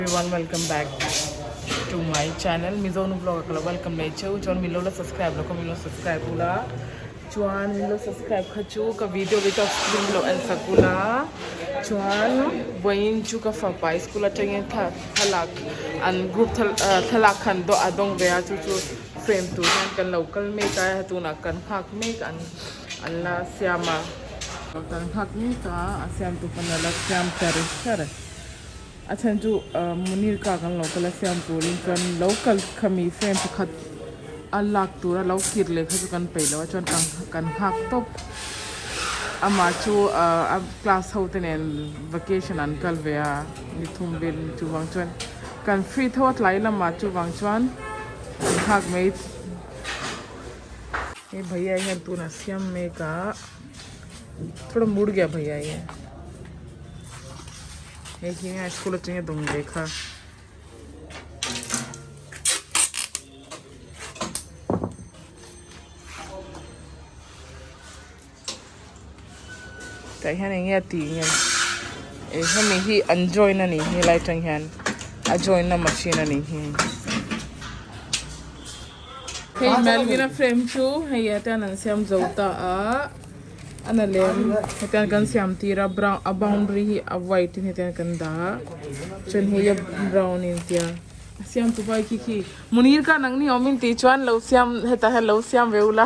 Everyone welcome back to my channel Mizo nu vlog ah ka lo welcome leh cheu chuan min lo la subscribe lo kha min lo subscribe ula chuan min lo subscribe kha chu ka video hi top screen lo en sak ula chuan vawiin chu ka fapa school atangin thla thlalak an group thlalak khan a dawng ve a chu chu frame tur hian kan lo kal mek a tunah kan nghak mek an an la siam a kan nghak mek a a siam tu pawn a la siam char char. A chhan chu Munir ka kan lo kal a siam turin chuan lo kal khami frame pakhat a lak tura lo kir leh kha chu kan peih lo a chuan kan nghak tawp amah chu a class ho te nen vacation an kal ve a ni thum vel chuvang chuan kan free tho a tlai lamah chuvang chuan kan nghak mai he bhaiya hian tunah siam mek a thoda mud gaya bhaiya ye. Hei hi nge school atanga dawng ve kha. Tah hian eng nge a tih nge eh hemi hi an join a nih hi helai atang hian a join na machine a nih hi. Hei Melvin a frame chu hei ah te hian an siam zo ta a. A na lem hetiang kan siam tir a brown a boundary hi a white in hetiang kan dah a chuan hei a brown in tia a siam tu pai khi khi Munir khan ang ni awm in tih chuan lo siam hetah hian lo siam ve ula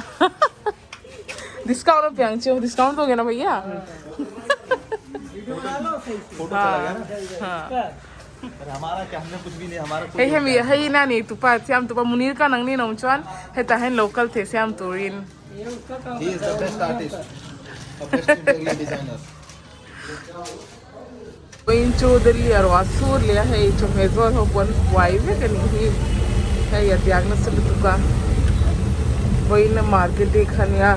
discount a piang chu discount dawn nge na bhaiya hei hemi hei ina nei tupa siam tupa Munir khan ang ni awm chuan hetah hian lo kal thei siam turin. He is the best artist, the best interior designer. Vawiin chu Delhi a ruah sur leh a hei chawhmeh zawl ho pawh an buai vek a nih hi hei a diak nasa lutuk a vawiin a market te kha nia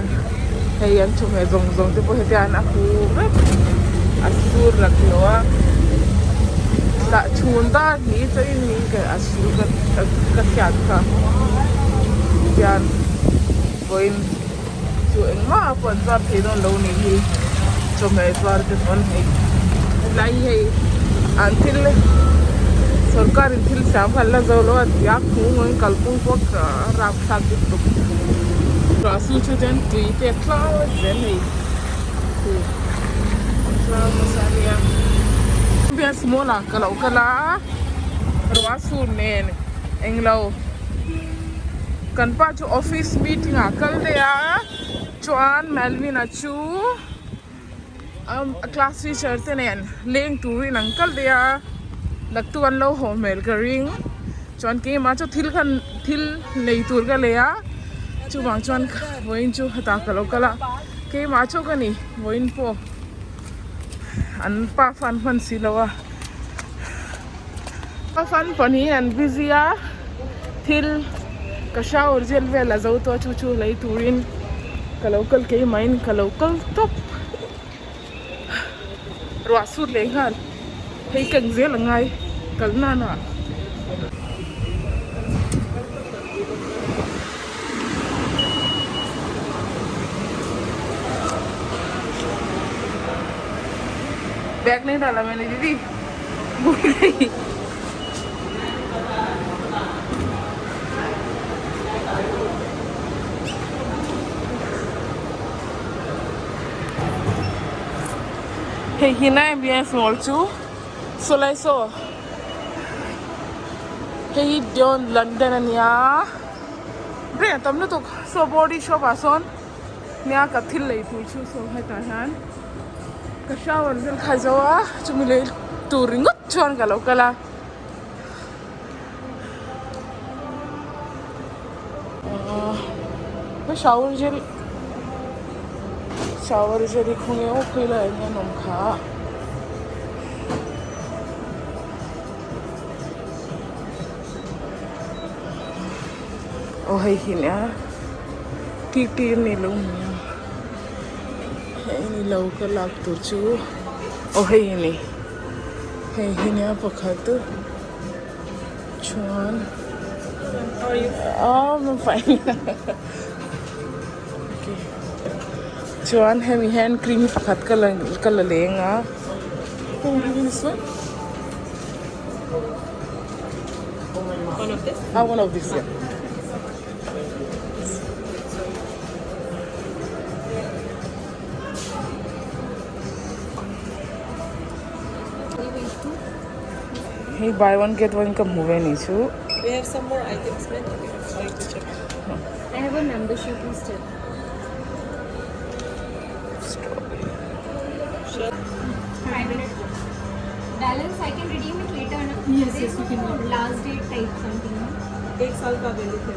hei an chawhmeh zawng zawng te pawh hetiang an a hu vek a sur laklawh a tah chhun dar ni chuanin ni a sur ka hriat kha tian. Vawiin chu engmah pawh an zuar thei dawn lo ni hi chawhmeh zuar te pawn hei helai hi hei an thil sorkar in thil siam kha an la zo lo a tia khung in kalphung pawh a rapthlak lutuk ruah su chu chuan tui te a tlang vek zel hei khu a tlang nasa ania small ah ka lo kal a ruah sur nen englo. Kan pa chu office meeting ah kal daih a chuan Melvin-a chu a class teacher te nen leng turin an kal daih a naktuk an lo haw hmel ka ring chuan keimah chu thil khan thil nei tur ka lei a chuvang chuan vawiin chu hetah ka lo kal a keimah chauh ka ni vawiin pawh an pa fan hman si lo a. Ka fan pahnih an busy a thil ka shower vel vel a zo tawh a chu chu lei turin ka lo kal keimah in ka lo kal tawp ruah sut leh nghal hei keng zel a ngai kal nan ah. Bag nahi dala maine didi bhul gayi. Hei hi na ambience mall chu sawlai saw hei hi Dion London ania ri a tam lutuk saw body shop ah sawn nia ka thil lei tur chu saw hetah hian ka shower vel kha zo a chumi lei tur ringawt chuan ka lo kal a. Shower gel shower gel hi khawnge aw khawi laiah hian a awm kha a. Aw hei hi nia ti ti a ni lo nia hei ni lo ka lak tur chu aw hei a ni hei hi nia pakhat chuan chuan hemi hand cream hi pakhat ka la leng a. One of this? Ah one of this yeah. Hei buy one get one ka hmu ve ni chu. We have some more items man you can like to check. I have a membership instead. Balance I can redeem it later na? Yes, yes, you can. Last date type something na? एक साल का valid है.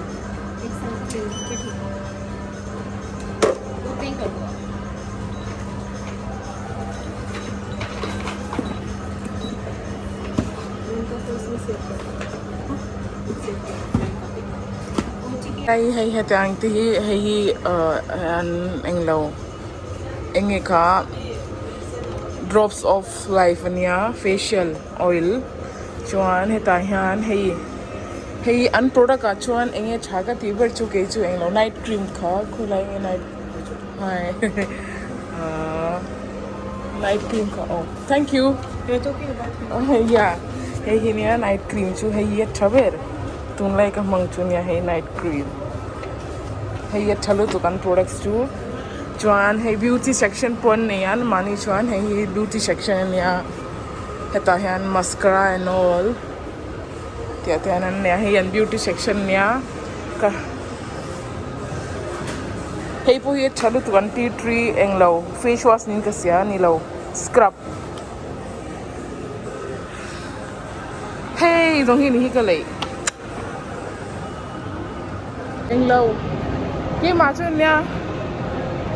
एक साल का valid है, ठीक है. उतना ही कर दो आप. उनका तो उसमें सेव कर दो. सेव कर दो. OTP Hei hei hetiang te hi hei hi ahh an englo enge kha drops of life ania facial oil chuan hetah hian hei hei an product ah chuan enge tha ka tih ber chu kei chu englo night cream kha khawilai nge night hai ahh night cream kha aw thank you. You are talking about me. Yeah hei hi nia night cream chu hei hi a tha ber tunlai ka hmang chu nia hei night cream hei a tha lutuk an products chu chuan hei beauty section pawh an nei a mahni chuan hei hi beauty section ania hetah hian mascara and all tih ah te hian an nei a hei an beauty section ania ka hei pawh hi a tha lutuk an tea tree englo face wash niin ka hria a ni lo scrub. Hei zawng hi ni hi ka lei englo keimah chu nia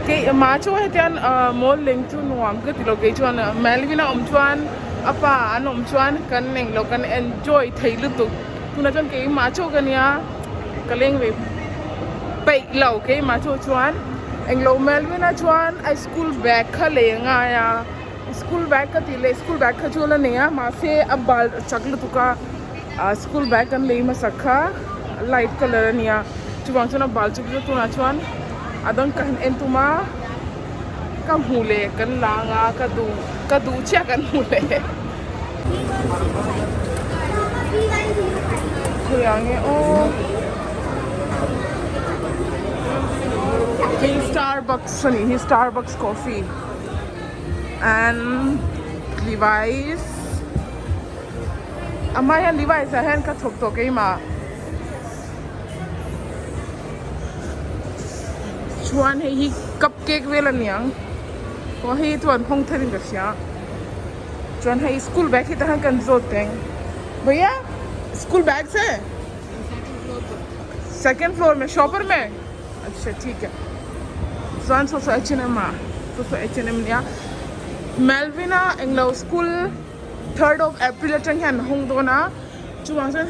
keimah chu hetian ah mall leng chu nuam ka ti lo kei chuan Melvin a awm chuan a pa an awm chuan kan englo kan enjoy thei lutuk tunah chuan keimah chu ka nia ka leng ve peih lo keimah chu chuan englo Melvin a chuan a school bag kha lei a ngai a. School bag ka tih leh school bag kha chu a la nei a mahse a bal chak lutuk a ah school bag kan lei hmasak kha light colour a nia chuvang chuan a bal chak chu tunah chuan a dang ka han en tum a ka hmuh leh kan la anga ka duh ka duh chiah kan hmuh leh khawiah nge aw hei starbucks a nih hi starbucks coffee. And Levi's a hma hian Levi's ah hian ka thawk tawh keimah chuan hei hi cup cake vel a niang aw hei chu an hawng thar in ka hria chuan hei school bag hi tah hian kan zawt teng bhaiya school bag se second floor mein shopper mein. Acha thik hai chuan saw saw H and M ah saw saw H and M ania Melvin a englo school third of April atang hian a hawng dawn a chuvang chuan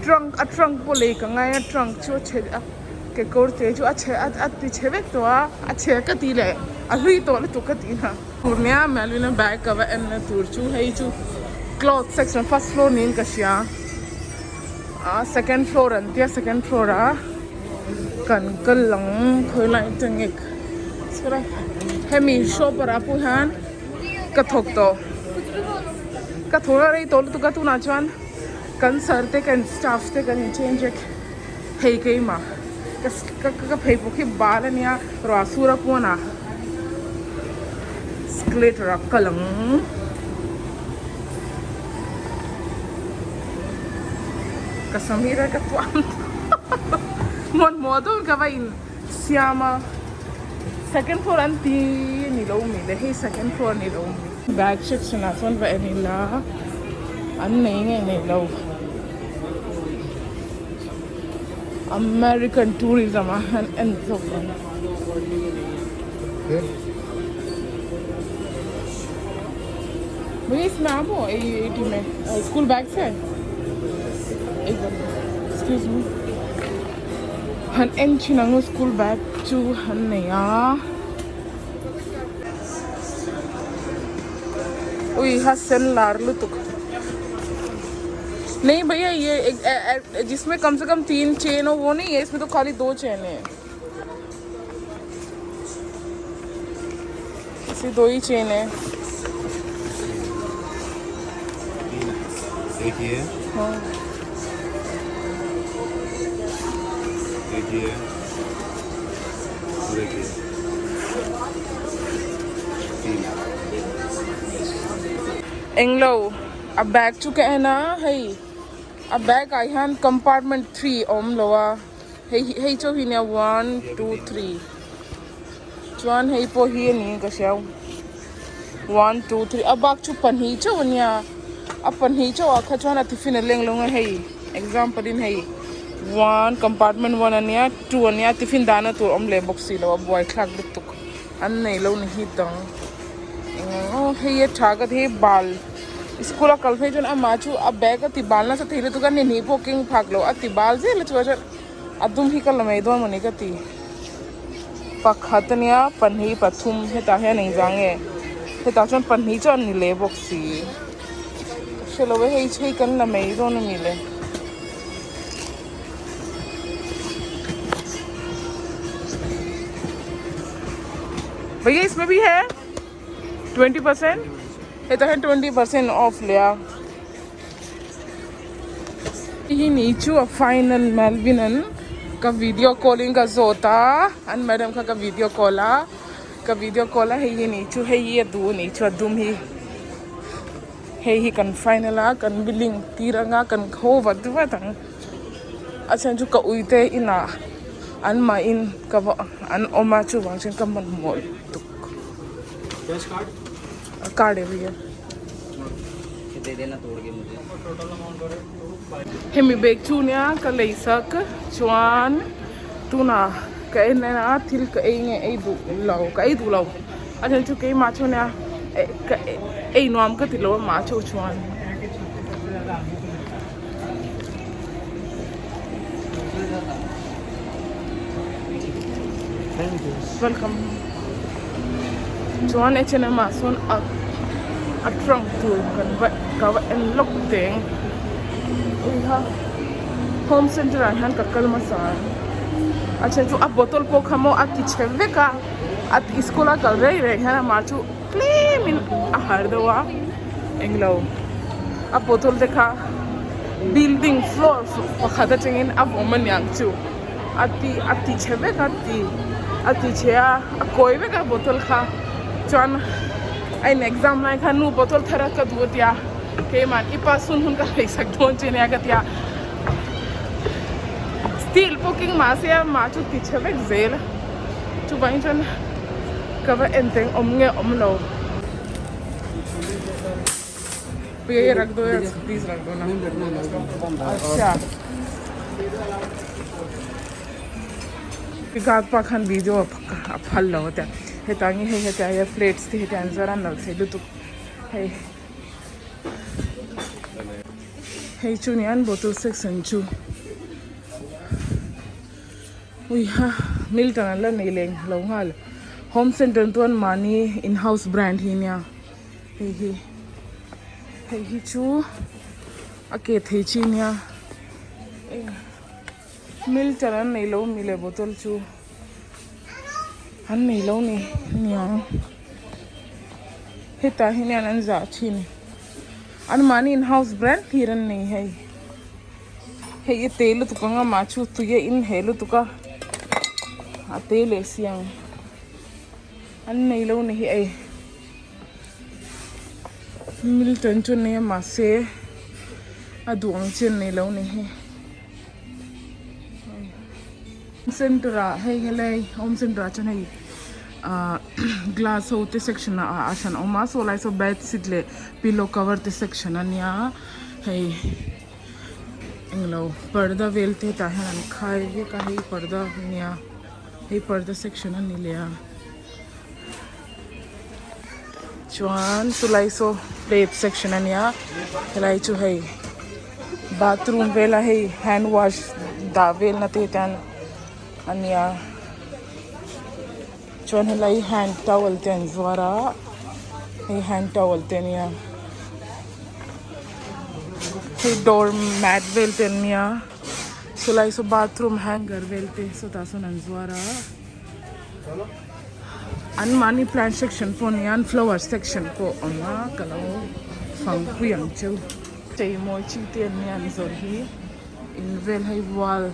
trunk a trunk pawh lei ka ngai a trunk chu a chhe a kekawr te chu a chhe a ti chhe vek tawh a a chhe ka ti leh a hlui tawh lutuk ka tih na tur nia Melvin a bag ka va en na tur chu hei chu cloth section first floor niin ka hria. Ah second floor an tia second floor ah kan kal ang khawi lai atang nge hemi shopper ah pawh hian ka thawk tawh ka thawk a rei tawh lutuk a tunah chuan kan sir te kan staff te kan in change vek hei keimah ka ka pheikhawk hi bal ania ruah sur a pawnah escalator ah kal ang. Ka Samira ka tuam hmuan hmuh dawn ka va in siam a second floor an ti ni lo mi le hei second floor ni lo mi bag section ah chuan va en ila an nei nge nei lo American tourism ah hian en zawk ang. Bhaiya इसमें आप हो eighty में school bag से excuse me han en thin ang school bag chu han nei a ui ha sen lar lutuk नहीं भैया ये एक जिसमें कम से कम तीन चेन हो वो नहीं है इसमें तो खाली दो चेन है इसमें दो ही चेन है एक ये हाँ। देखिए देखिए तीन Englo a bag chu ka en a hei a bag ah hian compartment three a awm lo a hei hi hei chu hi nia one two three chuan hei pawh hi a niin ka hria one two three a bak chu pahnih chauh a nia a pahnih chauh ah kha chuan a tiffin a leng lo ang a hei example in hei one compartment one a nia two a nia tiffin dahna tur awm leh bawk si lo a buaithlak lutuk an nei lo ni hi dang eng ang aw hei a tha ka ti hei bal school a kal phei chuan amah chu a bag a ti bal nasa thei lutuk a ni hnih pawh keng phak lo a ti bal zel a chuvang chuan a dum hi ka la mai dawn mawni ka ti pakhat ania pahnih pathum hetah hian engzah nge hetah chuan pahnih chu an ni leh bawk si ka hre lo e hei hei kan la mai dawn a ni le. Bhaiya isme bhi hai 20% hetah hian 20% off leh a. Hi ni chu a final Melvin an ka video call in ka zawt a an madam kha ka video call a ka video call a hei hi ni chu hei hi a duh a ni chu a dum hi hei hi kan final a kan billing tir anga kan kho vat vat ang a chhan chu ka uite inah an mahin ka va an awm a chuvang chuan ka hmanhmawh lutuk card e bhaiya. Hemi bag chu nia ka lei sak chuan tunah ka en en a thil ka ei nge ei duh lo ka ei duh lo a then chu keimah chu nia ka ei nuam ka ti lo amah chu chuan. Welcome chuan H and M ah sawn a a trunk tur kan va ka va en lawk teng heiha home center ah hian ka kal hmasa a then chu a bottle pawh kha maw a ti chhe vek a a school a kal reng reng hian amah chu tlem in a harh deuh a englo a bottle te kha building floor pakhat atangin a vawm aniang chu. A ti a ti chhe vek a ti a ti chhe a a kawi vek a bottle kha chuan a in exam lai khan nu bottle thar a ka duh a tia keimah i pass hun hun ka hleisak dawn che nia ka tia steel pawh keng mahse amah chu ti chhe vek zel a chuvangin chuan ka va en teng awm nge awm lo. Rakh do please rakh do na acha guard pa khan video a phal lo a tia hetah nge hei hetiang hian plates te hetiang an zuar a an lo thei lutuk hei hei chu nia an bottle section chu ui ha milton an la nei leng lo nghal home center chuan mahni in house brand hi nia. Hei hi hei hi chu a ke thei chi nia milton an nei lo mi le bottle chu an nei lo ni niang hetah hian an zah thin an mahni in house brand hlir an nei hei hei i te lutuk ang a mah chu tui a in heh lutuk a a te leh si ang an nei lo ni hi ei. Milton chu nia mahse a duh ang chi an nei lo ni hi center ah hei helai home center ah chuan hei ah glass ho te section ah a hran a awm a saw lai saw bedsheet leh pillow cover te section a nia hei englo parda vel te tah hian an khai vek a hei parda nia hei parda section a ni leh a. Chuan chulai saw plate section a nia helai chu hei bathroom vela hei hand wash dah velna te hian a nia chuan helai hand towel te an zuar a hei hand towel te a nia hei door mat vel te an nia chulai saw bathroom hanger vel te sawtah sawn an zuar a. An mahni plant section pawh nia an flower section pawh a awm a ka lo fangpui ang cheu. Chei mawi chi te an nia an zawrh hi in vel hei wall.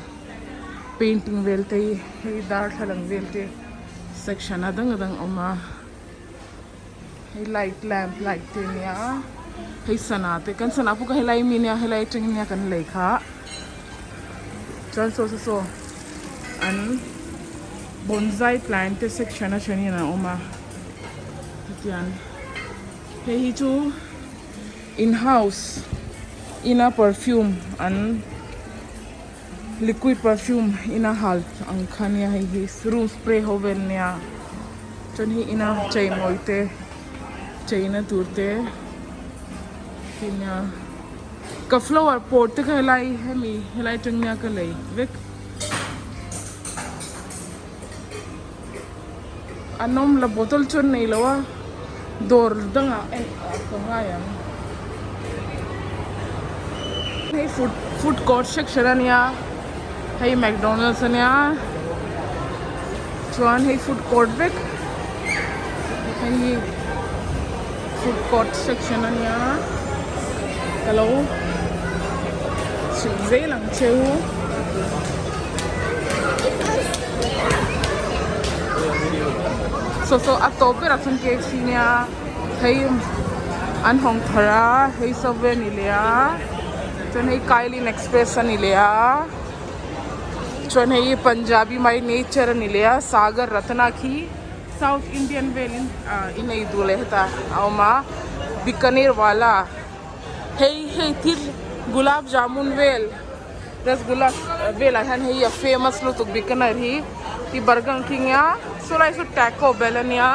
Painting vel te hi hei darthlalang vel te section a dang dang a awm a hei light lamp light te ania hei sana te kan sana pawh kha helai mi ania helai atangin nia kan lei kha chuan saw saw saw an bonsai plant te section a thenin an awm a hetiang hei hi chu. In house ina perfume an liquid perfume ina hal ang kha nia hei hi room spray ho vel nia chuan hei ina chei mawi te cheina tur te khi nia ka flower pot te kha helai hemi helai atang nia ka lei vek an awm la bottle chu an nei lo a dawr dangah en ah ka ngai ang hei food food court section ania hei mcdonald's ania chuan hei food court vek hei hi food court section ania ka lo chhuk zel ang cheu. Saw saw a tawp berah chuan KFC nia hei an hawng thar a hei subway a ni leh a chuan hei Kailin express a ni leh a chuan hei Punjabi my nature a ni leh a Sagar Ratna khi South Indian velin ah inei duh leh hetah a awm a Bikaner wala hei hei thil gulab jamun vel. Rasgulla velah hian hei a famous lutuk Bikaner hi ti burger ang khi nia sawlai saw taco bell ania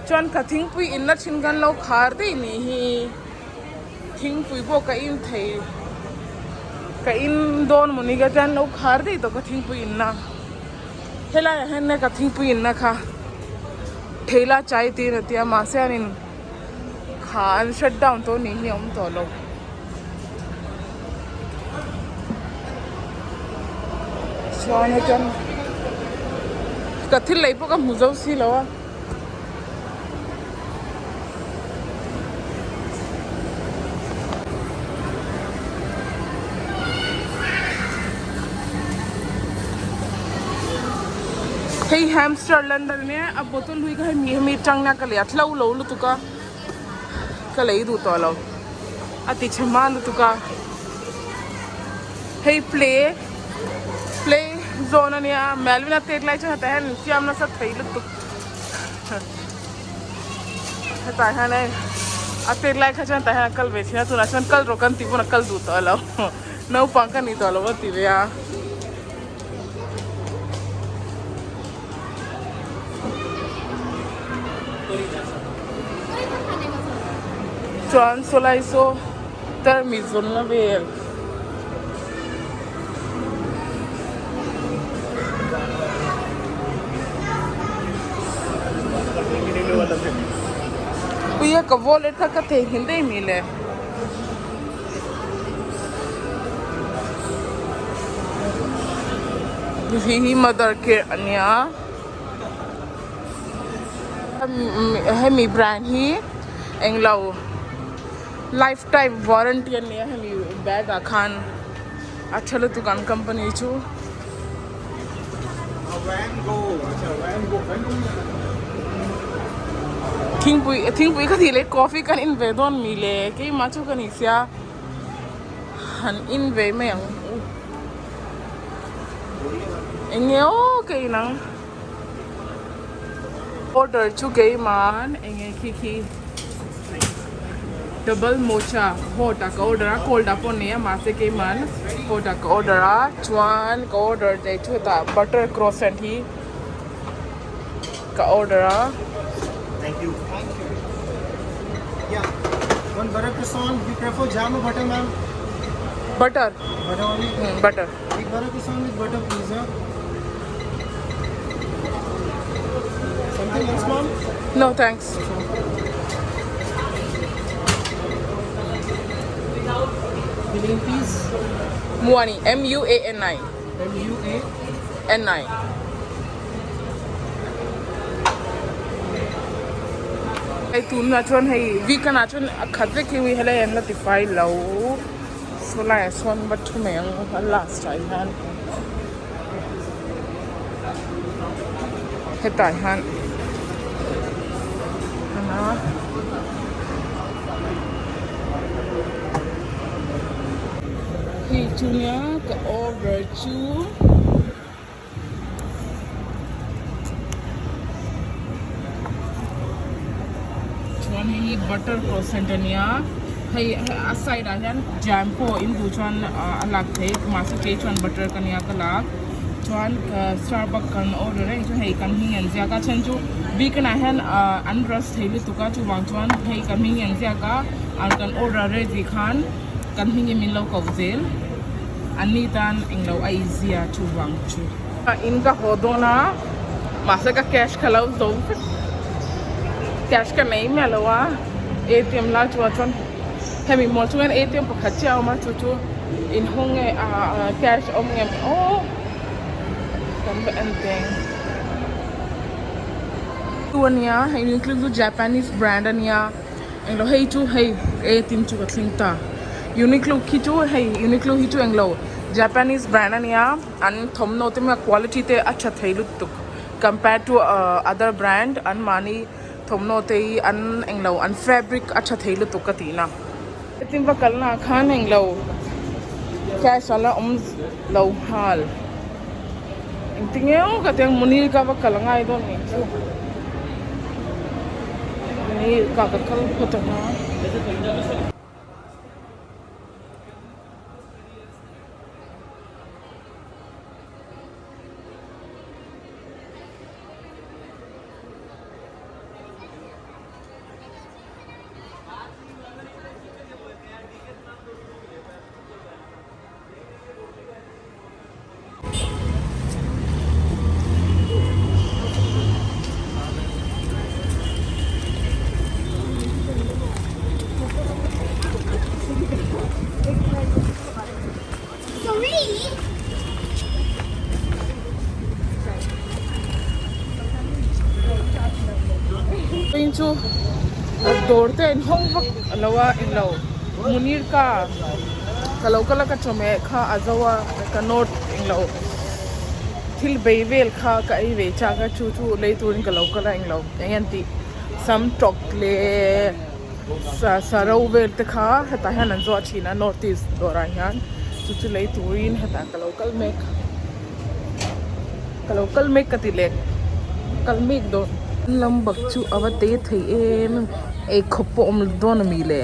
chuan ka thingpui in na thin khan lo khar daih nih hi thingpui pawh ka in thei ka in dawn mawni ka tia an lo khar daih tawh ka thingpui in na helai ah hian ka thingpui in na kha theila chai tiin a tia mahse an in kha an shut down tawh nih hi a awm tawh lo. Chuan hetiang ka thil lei pawh ka hmu zo si lo a. Hei hamster London ania a bottle hlui kha hemi hemi tang nia ka lei a thlo lo lutuk a ka lei duh tawh lo a ti chhe hma lutuk a hei play play zone ania Melvin a tet lai chuan hetah hian infiam nasa thei lutuk hetah hian hei a tet lai kha chuan tah hian a kal ve thin a tunah chuan kal rawh kan tih pawn a kal duh tawh lo naupang ka ni tawh lo a ti ve a. Chuan sawlai saw tarmit zawn la vel. Puia ka wallet kha ka theihnghilh daih mi le. Hei hi mother care a nia hemi brand hi englo lifetime warranty a nia hemi bag ah khan a tha lutuk ang company chu. Thingpui thingpui ka tih leh coffee kan in ve dawn mi le keimah chu ka ni sia han in ve mai ang u eng nge aw ka in ang order chu keiman eng nge khi khi. Double mocha hot ah ka order a cold ah pawh nei a mahse keiman hot ah ka order a chuan ka order leh chu hetah butter croissant hi ka order a. Thank you. Thank you. Yeah. One butter croissant. You prefer jam or butter, ma'am? Butter. Butter only? Butter. एक butter croissant with butter, please. Huh? Something else, ma'am? No, thanks. The name, please. Muani, M U A N I. M U A N I. Hei tunah chuan hei weekend ah chuan a khat vek hi helai an la tifai lo. Saw laiah sawn va thu mai ang a last ah hian. Hetah hian Hei chu nia ka order chu. Chuan hei hi butter croissant a nia hei a side ah hian jam pawh in duh chuan a lak theih mahse kei chuan butter ka nia ka lak chuan starbucks kan order reng chu hei kan hming an ziak a then chu weekend ah hian an rush thei lutuk a chuvang chuan hei kan hming an ziak a kan order ready khan kan hming in min lo koh zel. An ni tan englo a izia chuvang chu. In ka haw dawn a, mahse ka cash kha lo zo vek. Cash ka nei miah lo a, ATM lai chungah chuan hemi mawl chungah hian ATM pakhat chiah a awm a, chu chu inhawng nge ah cash awm nge aw kan va en teng. Chu a nia hei ni chu Japanese brand a nia. Englo hei chu hei ATM chu ka thleng ta Uniqlo khi chu hei Uniqlo hi chu englo Japanese brand ania an thawmhnaw te maia quality te a tha thei lutuk compared to other brand an mahni thawmhnaw te hi an englo an fabric a tha thei lutuk ka tihna. ATM va kalna ah khan englo cash a la awm lo nghal engtin emaw ka ti ang Munir ka va kal angai dawn nih chu. Ni ka ka kal phawt ang a. Chu dawr te a inhawng vak lo a englo Munir ka ka lo kal a ka chawhmeh kha a zo a ka note englo thil bei vel kha ka ei ve chak a chu chu lei turin ka lo kal a englo eng an tih sam tawk leh sa sa ro vel te kha hetah hian an zuah thin a north east dawrah hian chu chu lei turin hetah ka lo kal mek ka lo kal mek ka ti leh kal mek dawn lambak chu a va te thei em eikhawp pawh awm dawn ami le.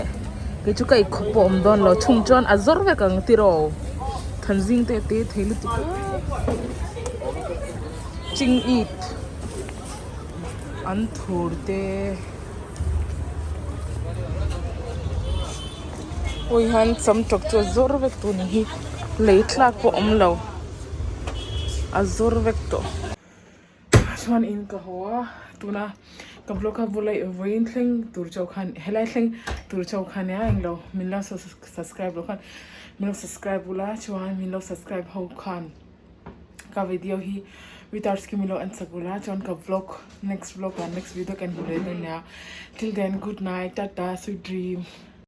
Kei chu ka eikhawp pawh awm dawn lo chhung chuan a zawr vek ang tiraw thanzing te a te thei lutuk a ching it an thur te awi hian sam tawk chu a zawr vek tawh ni hi lei thlak pawh awm lo a zawr vek tawh. Chuan in ka haw a tuna ka vlog a vawlai vawiin thleng tur chauh khan helai thleng tur chauh khan nia englo min lo subscribe loh khan min lo subscribe bula chuan min lo subscribe ho khan ka video hi without skin min lo en sak bula chuan ka vlog next vlog ah next video kan hmu leh dawn nia till then good night tata sweet dream.